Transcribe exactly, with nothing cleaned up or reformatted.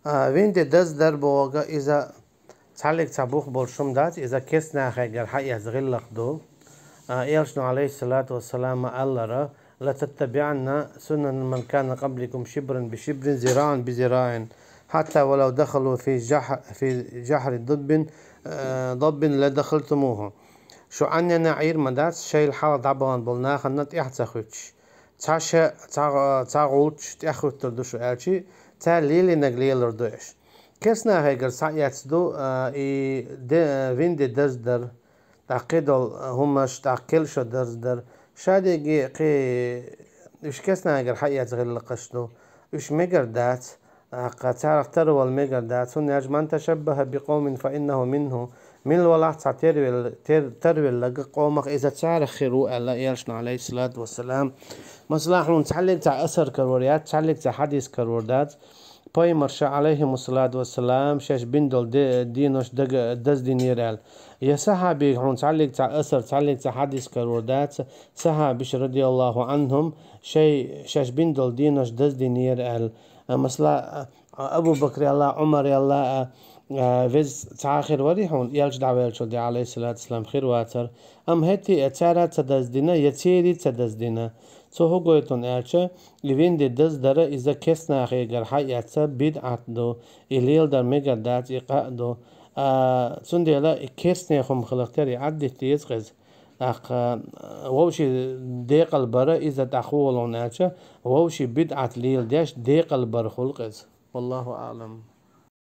А, винде даздар бохург иза цхьаллиг цхьа бух болуш хӀума дац, иза керстанахегара хьаэца гӀиллакх ду. А, Элчано, алейхиссалату вассалам, аьллера: «لتتبعن سنن من كان قبلكم شبرا بشبر ذراعا بذراع حتى ولو دخلوا في جح-، في جحر ضب، آه، ضب لدخلتموه». Шу Ӏаннена Ӏийр ма дац, шайл хьалха дӀабахана болу нахана тӀаьхьа ца хуьттуш. Цхьа ша, цхьа, цхьа гӀулч тӀаьхьахӀуьттур ду шу аьлчи, цара лелийнарг лелор ду аша. Керстанахегара схьаэцна ду, а, и де-, винде даздар, тӀаккха кхидолу хӀумаш, тӀаккха керла шо даздар. Шадерриге кхин уьш керстанахегара хьаэца гӀиллакхаш ду. Уьш мегар дац, тӀаккха царах тарвала мегар дац. ХӀунда аьлча: «من تشبه بقوم فإنه منهم». Мила валахь цхьа тервел-, тер-, тарвелларг къомах, иза царах хир ву аьлла Элчано, алейхиссалату вассалам. Масала, хьуна цхьаллиг цхьа асар карор яц, цхьаллиг цхьа хьадис карор дац. Пайхамарша, алейхимуссалату вассалам, шаьш бина долу де-, денош дага-, даздинера аьлла. Я сахьабига хьуна цхьаллиг цхьа асар, цхьаллиг цхьа хьадис карор дац, сахьабаш, радияллаху анхум, шай, шаьш бина долу денош даздинера аьлла. А, масала, а, Абу Бакр ялла, Ӏумар ялла, а, а, веза цхьа а хир варий хьуна, Элча дӀавеллачул тӀаьхьа, алейхиссалату вассалам, хир вацара. Амма хӀетте а цара ца даздина, я церий ца даздина. Цо хӀун гойту аьлча, и винде даздара иза керстанахегара хьаэца бидӀат ду, и леладар мегар дац, и къа а ду. А, цундела и керстанех хӀума хиларх тера и Ӏаддитта деза-кх иза. ТӀаккха, а, вовшийн декъал бара иза тӀаккха хӀун волу аьлча, вовшийн бидӀат леладеш декъал бар хуьлу-кх иза. Валлаху аълам.